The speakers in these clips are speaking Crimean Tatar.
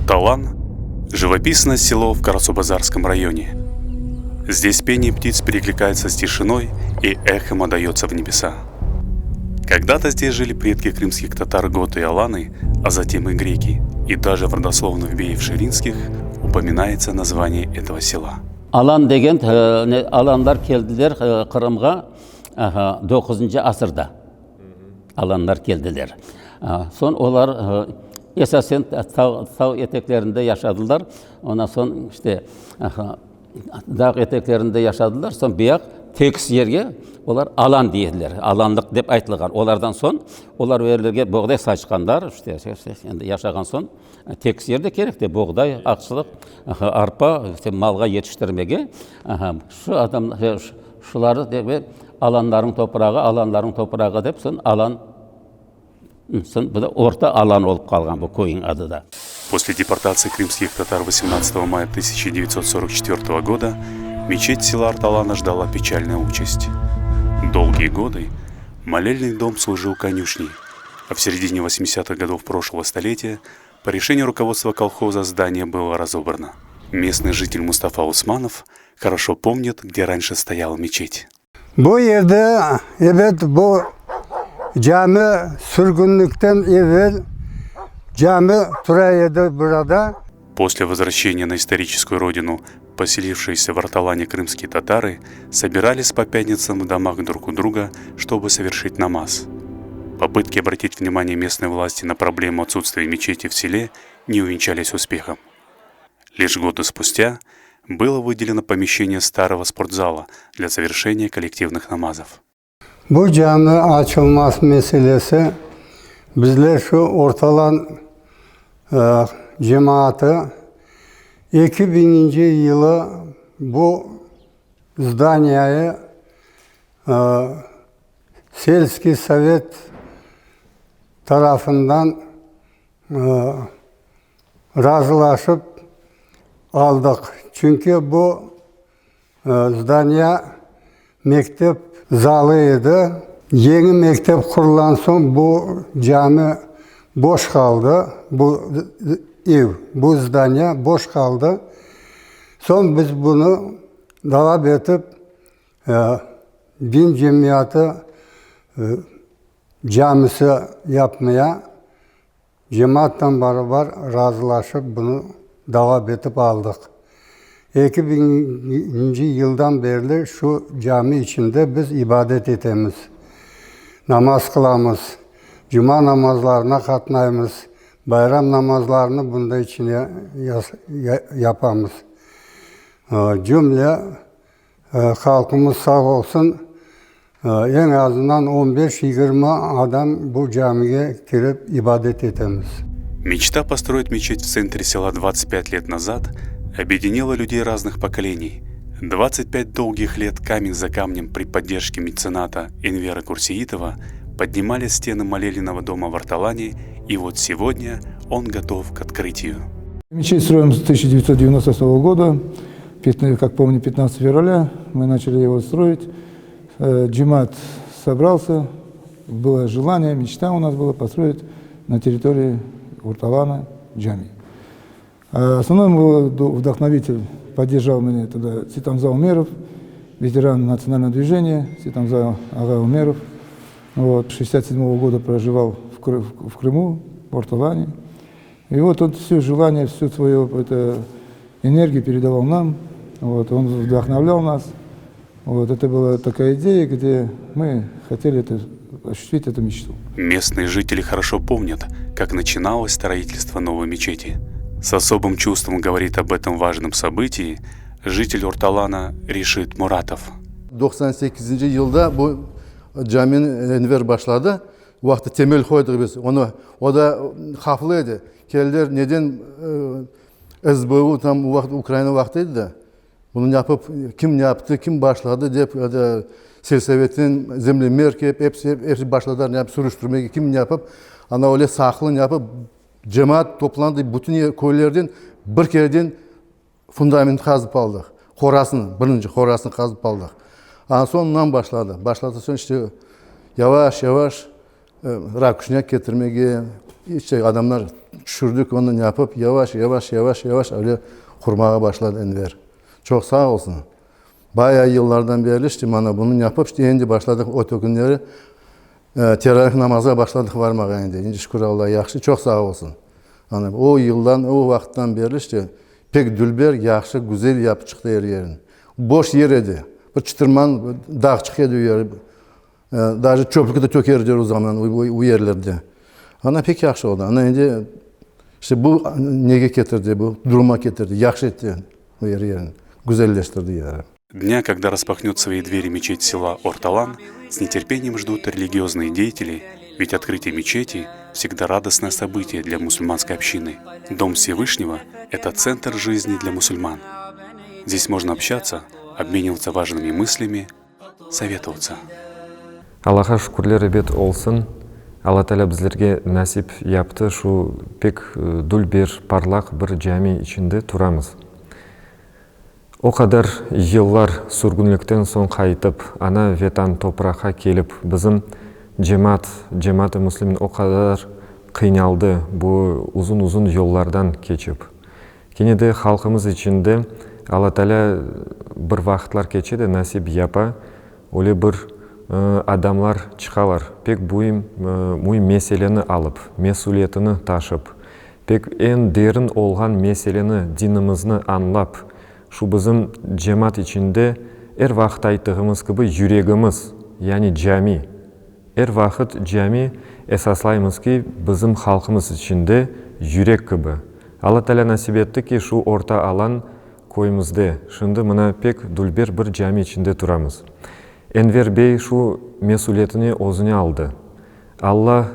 Орталан – живописное село в Карасубазарском районе. Здесь пение птиц перекликается с тишиной и эхом отдается в небеса. Когда-то здесь жили предки крымских татар Готы и Аланы, а затем и греки, и даже в родословных беев Ширинских упоминается название этого села. Alan degen, alanlar keldiler Qırımğa doquzıncı asırda. Alanlar keldiler. Soñ olar esasen tav eteklerinde yaşadılar. Ondan soñ işte dağ eteklerinde yaşadılar. Soñ buyaq tekis yerge olar alan dey ediler. Alanlıq dep aytılğan. Olardan soñ olar o yerlerge boğday saçqanlar. İşte endi yaşağan soñ tekis yer de kerek de, boğday, aqçılıq, arpa işte malğa yetiştirmege. Şu adam, şuları alanlarnıñ toprağı, alanlarnıñ toprağı dep soñ alan, soñ bu da Orta Alan olıp qalğan bu köyniñ adı da. После депортации крымских татар 18 мая 1944 года мечеть села Орталана ждала печальная участь. Долгие годы молельный дом служил конюшней, а в середине 80-х годов прошлого столетия по решению руководства колхоза здание было разобрано. Местный житель Мустафа Усманов хорошо помнит, где раньше стояла мечеть. Bu yerde, ebet, bu cami sürgünlikten evel cami tura edi burada. После возвращения на историческую родину поселившиеся в Орталане крымские татары собирались по пятницам в домах друг у друга, чтобы совершить намаз. Попытки обратить внимание местной власти на проблему отсутствия мечети в селе не увенчались успехом. Лишь годы спустя было выделено помещение старого спортзала для совершения коллективных намазов. Bu cami açılması meselesi bizler şu Ortalan cemaatı 2000-nci yılı bu zdaniyayı selskiy sovet tarafından razılaşıp aldıq. Çünki bu zdaniya mektep zalı edi. Yeñi mektep qurulan soñ bu cami boş qaldı, bu ev, bu zdaniya boş qaldı. Soñ biz bunı talap etip, din cemiyatı camisi yapmaya Cemaattan barabar razılaşıp bunı talap etip aldıq. 2000-nci yıldan berli şu cami içinde biz ibadet etemiz, namaz qılamız, cuma namazlarına qatnaymız, bayram namazlarını bunda içine yapamız. Cümle Halqımız sağ olsun, eñ azından on beş, yigirmi adam bu camige kirip ibadet etemiz. Мечта построить мечеть в центре села 25 лет назад объединила людей разных поколений. 25 долгих лет камень за камнем при поддержке мецената Энвера Курсеитова поднимали стены молельного дома в Орталане, и вот сегодня он готов к открытию. Мечеть строим с 1996 года. Как помню, 15 февраля мы начали его строить. Джемаат собрался, было желание, мечта у нас была построить на территории Орталана джами. Основной был вдохновитель, поддержал меня тогда Ситамза Умеров, ветеран национального движения, Ситамза Ага Умеров. Вот, 67 года проживал в Крыму, в Орталане. И вот он все желание, всю свою это, энергию передавал нам, вот, он вдохновлял нас. Вот, это была такая идея, где мы хотели это, осуществить эту мечту. Местные жители хорошо помнят, как начиналось строительство новой мечети. С особым чувством говорит об этом важном событии житель Орталана Решит Муратов. 98 yılda bu camini Enver başladı. O vaqıtta temel qoydıq biz. Onı, o da havflı edi. Keldiler, neden SBU tam o vaqıt Ukraina vaqtı edi da. Bunı yapıp, kim yaptı, kim başladı dep, selsovetten zemlemer kelip, episi, episi başladılar ne yapıp sürüştürmege, kim ne yapıp, ana öyle saqlı ne yapıp, cemaat toplandı, bütün köylerden bir kereden fundament qazıp aldıq. Qorasını, birinci qorasını qazıp aldıq. Ana soñundan başladı. Başladı soñ işte yavaş, yavaş rakuşnâk ketirmege, işte adamlar. Tüşürdik onı, yapıp, yavaş, yavaş, yavaş, yavaş öyle qurmağa başladı Enver. Çoq sağ olsun. Bayağı yıllardan berli işte mana bunı yapıp, işte endi başladıq o künleri teravih namazğa başladıq varmağa endi. Endi şükür Alla yahşı, çoq sağ olsun. Ana o yıldan, o vaqıttan berli işte pek dülber, yahşı, güzel yapıp çıqtı er yerini. Boş yer edi. Bir çıtırman dağçıq edi o yer. Daje çöplükni de töker ediler o zaman o yerlerde. Ana pek yahşı oldı. Ana endi işte bu nege ketirdi, bu duruma ketirdi, yahşı etti o er yerini, güzelleştirdi yeri. Дня, когда распахнет свои двери мечеть села Орталан, с нетерпением ждут религиозные деятели, ведь открытие мечети всегда радостное событие для мусульманской общины. Дом Всевышнего – это центр жизни для мусульман. Здесь можно общаться, обмениваться важными мыслями, советоваться. Allağa şükürler ebet olsun, Alla Taalâ bizlerge nasip yaptı, şu pek dülber, parlaq bir cami içinde turamız. O qadar yıllar sürgünlikten soñ qaytıp, ana Vetan topraqqa kelip, bizim cemaat, cemaat-i müslimin o qadar qıynaldı bu uzun-uzun yollardan keçip. Kene de halqımız içinde Alla Taalâ bir vaqıtlar keçe de nasip yapa, öyle bir adamlar çıqalar, pek büyüm, müim meseleni alıp, mesüliyetini taşıp, pek eñ derin olğan meseleni, dinimizni añlap, şu bizim cemaat içinde er vaqıt ayttığımız kibi yüregimiz, yani cami, Er vaqıt cami esaslaymız ki, bizim halqımız içinde yürek kibi. Alla Taalâ nasip etti ki, şu Orta Alan köyümizde, şimdi mına pek dülber bir cami içinde turamız. Enver bey şu mesüliyetini özüne aldı. Alla,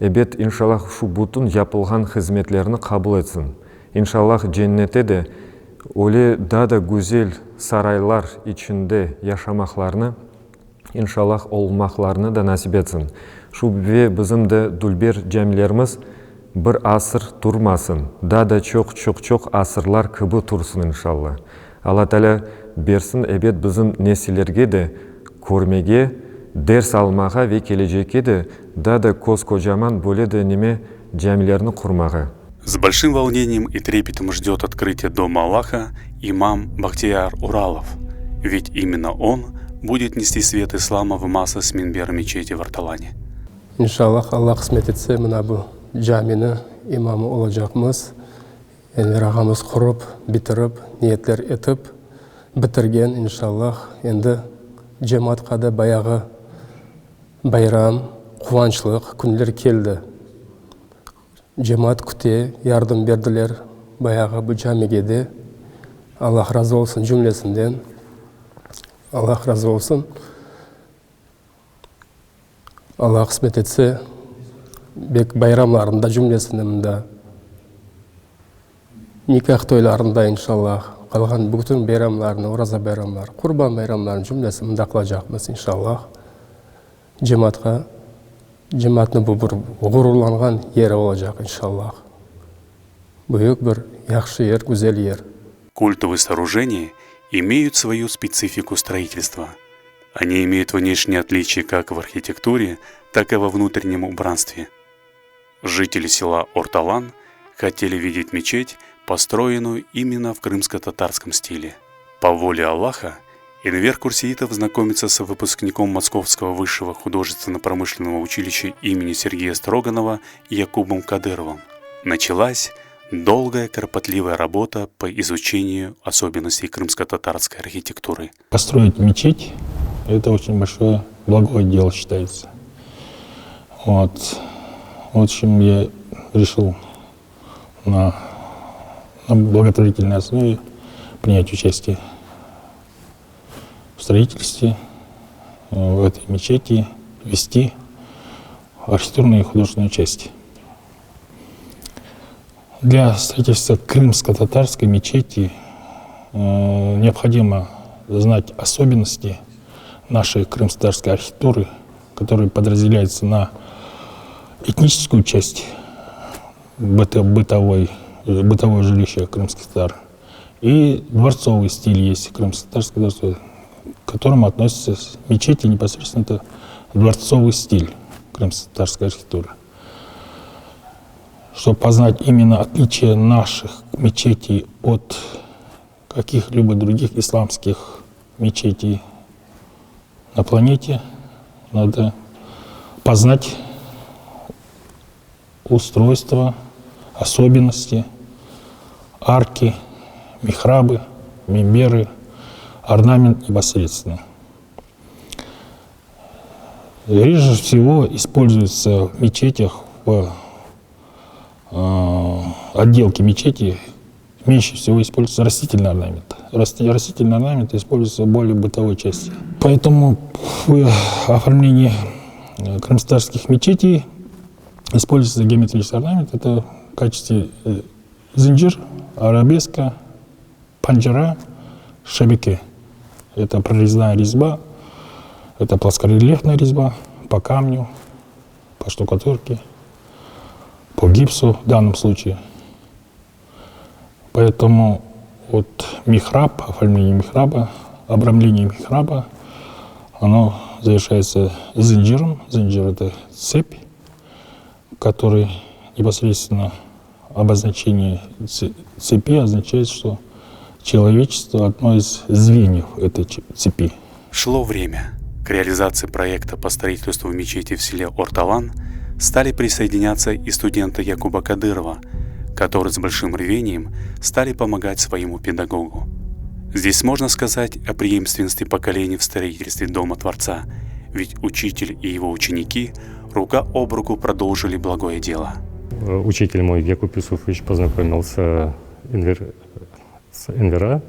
ebet, inşallah, şu bütün yapılğan hızmetlerni qabul etsin. İnşallah, cennete de öyle daa da güzel saraylar içinde yaşamaqlarını İnşallah olmaqlarını da nasip etsin. Şu ve bizim de dülber camilerimiz bir asır turmasın, daa da çoq-çoq-çoq asırlar kibi tursun inşallah. Alla Taalâ bersin ebet bizim nesillerge de körmege, ders almağa ve kelecekke de daa da koskocaman böyle de nime camilerni qurmağa. С большим волнением и трепетом ждет открытие Дома Аллаха имам Бахтияр Уралов. Ведь именно он будет нести свет ислама в массы с минбера мечети в Арталане. İnşallah, Alla qısmet etse, mına bu camini imamı olacaqmız. Enver ağamız qurıp, bitirip, niyetler etip bitirgen, inşallah. Endi cemaatqa da bayağı bayram, quvançlıq künler keldi. Cemaat küte, yardım berdiler bayağı bu camige de. Allah razı olsun cümlesinden. Allah razı olsun. Allah qısmet etse, bek bayramlarında cümlesini mında, nikâh toylarında inşallah, qalğan bütün bayramlarını, Oraza bayramları, Qurban bayramlarını cümlesini mında qılacaqmız inşallah. Cemaatqa, cemaatnıñ bu bir ğururlanğan yeri olacaq, inşallah. Büyük bir yahşı yer, güzel yer. Культовые сооружения имеют свою специфику строительства. Они имеют внешние отличия как в архитектуре, так и во внутреннем убранстве. Жители села Орталан хотели видеть мечеть, построенную именно в крымско-татарском стиле. По воле Аллаха Энвер Курсеитов знакомится с выпускником Московского высшего художественно-промышленного училища имени Сергея Строганова Якубом Кадыровым. Началась долгая кропотливая работа по изучению особенностей крымско-татарской архитектуры. Построить мечеть – это очень большое благое дело считается. Вот. В общем, я решил на, на благотворительной основе принять участие в строительстве э, в этой мечети, вести архитектурную и художественную часть. Для строительства крымско-татарской мечети э, необходимо знать особенности нашей крымско-татарской архитектуры, которая подразделяется на этническую часть бытовой, бытовое жилище крымских татар и дворцовый стиль есть крымско-татарский дворцовый, к которому относятся мечети непосредственно это дворцовый стиль крымско-татарской архитектуры. Чтобы познать именно отличие наших мечетей от каких-либо других исламских мечетей на планете, надо познать устройство, особенности, арки, михрабы, мимберы, орнамент непосредственно. Реже всего используется в мечетях, в э, отделке мечети меньше всего используется растительный орнамент. Растительный орнамент используется в более бытовой части. Поэтому в оформлении э, крымстарских мечетей используется геометрический орнамент. Это в качестве э, зинджир, арабеска, панджара, шабике. Это прорезная резьба, это плоскорельефная резьба по камню, по штукатурке, по гипсу в данном случае. Поэтому вот михраб, оформление михраба, обрамление михраба, оно завершается зинджиром. Зинджир – это цепь, который непосредственно обозначение цепи означает, что человечество одно из звеньев этой цепи. Шло время. К реализации проекта по строительству мечети в селе Орталан стали присоединяться и студенты Якуба Кадырова, которые с большим рвением стали помогать своему педагогу. Здесь можно сказать о преемственности поколений в строительстве Дома Творца, ведь учитель и его ученики рука об руку продолжили благое дело. Учитель мой Якуб Юсуфович познакомился Энвер, с Энвера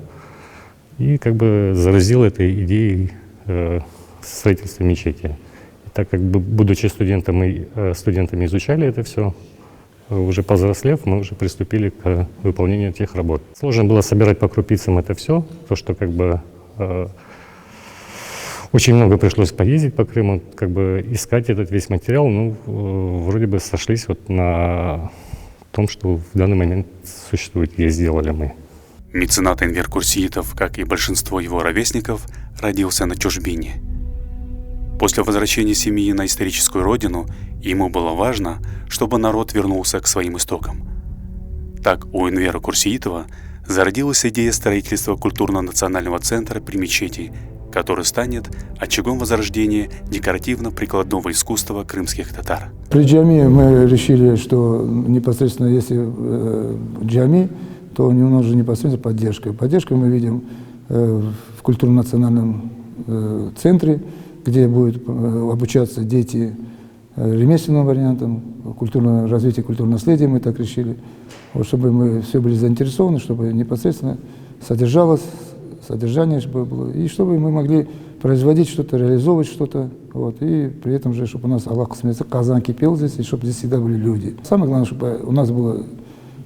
и как бы заразил этой идеей э, строительства мечети. И так как бы, будучи студентом, мы э, студентами изучали это все, уже повзрослев, мы уже приступили к выполнению тех работ. Сложно было собирать по крупицам это все, то, что как бы э, очень много пришлось поездить по Крыму, как бы искать этот весь материал, ну, э, вроде бы сошлись вот на том, что в данный момент существует, и сделали мы. Меценат Энвер Курсиитов, как и большинство его ровесников, родился на чужбине. После возвращения семьи на историческую родину ему было важно, чтобы народ вернулся к своим истокам. Так у Энвера Курсиитова зародилась идея строительства культурно-национального центра при мечети, который станет очагом возрождения декоративно-прикладного искусства крымских татар. При джами мы решили, что непосредственно если э, джами, то у него нужна непосредственно поддержка. Поддержку мы видим э, в культурно-национальном э, центре, где будут э, обучаться дети ремесленным вариантам, культурное развитие культурного наследия мы так решили, вот, чтобы мы все были заинтересованы, чтобы непосредственно содержалось, содержание чтобы было, и чтобы мы могли производить что-то, реализовывать что-то, вот, и при этом же, чтобы у нас Аллах смеется, казан кипел здесь, и чтобы здесь всегда были люди. Самое главное, чтобы у нас было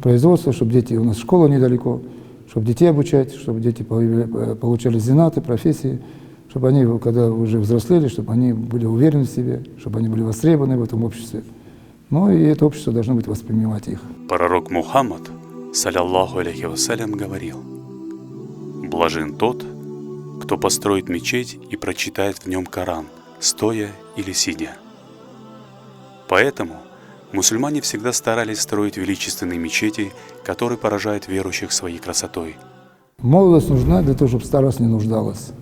производство, чтобы дети, у нас школа недалеко, чтобы детей обучать, чтобы дети получали зинаты, профессии, чтобы они, когда уже взрослели, чтобы они были уверены в себе, чтобы они были востребованы в этом обществе. Ну и это общество должно быть воспринимать их. Пророк Мухаммад, саллиллаху алейхи вассалям, говорил, «Блажен тот, кто построит мечеть и прочитает в нем Коран, стоя или сидя». Поэтому мусульмане всегда старались строить величественные мечети, которые поражают верующих своей красотой. Молодость нужна для того, чтобы старость не нуждалась.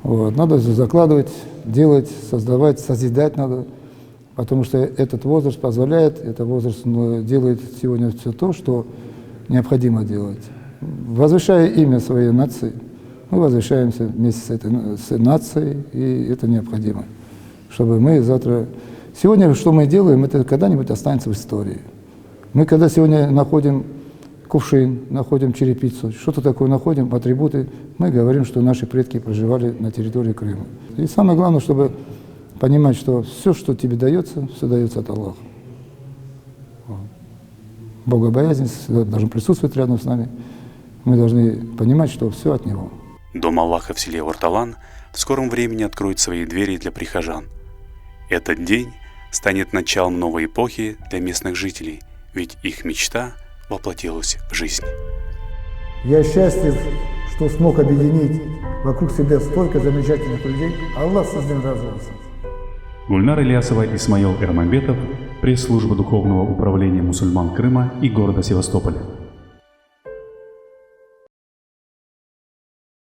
Вот. Надо закладывать, делать, создавать, созидать надо, потому что этот возраст позволяет, этот возраст ну, делает сегодня все то, что необходимо делать. Возвышая имя своей нации, мы возвышаемся вместе с этой с нацией, и это необходимо, чтобы мы завтра... Сегодня, что мы делаем, это когда-нибудь останется в истории. Мы когда сегодня находим кувшин, находим черепицу, что-то такое находим, атрибуты, мы говорим, что наши предки проживали на территории Крыма. И самое главное, чтобы понимать, что все, что тебе дается, все дается от Аллаха. Богобоязненность всегда должна присутствовать рядом с нами. Мы должны понимать, что все от Него. Дом Аллаха в селе Орталан в скором времени откроет свои двери для прихожан. Этот день станет началом новой эпохи для местных жителей, ведь их мечта воплотилась в жизнь. Я счастлив, что смог объединить вокруг себя столько замечательных людей. Аллах с ним разился. Гульнар Ильясова, Исмаил Эрмамбетов, Пресс-служба Духовного управления мусульман Крыма и города Севастополя.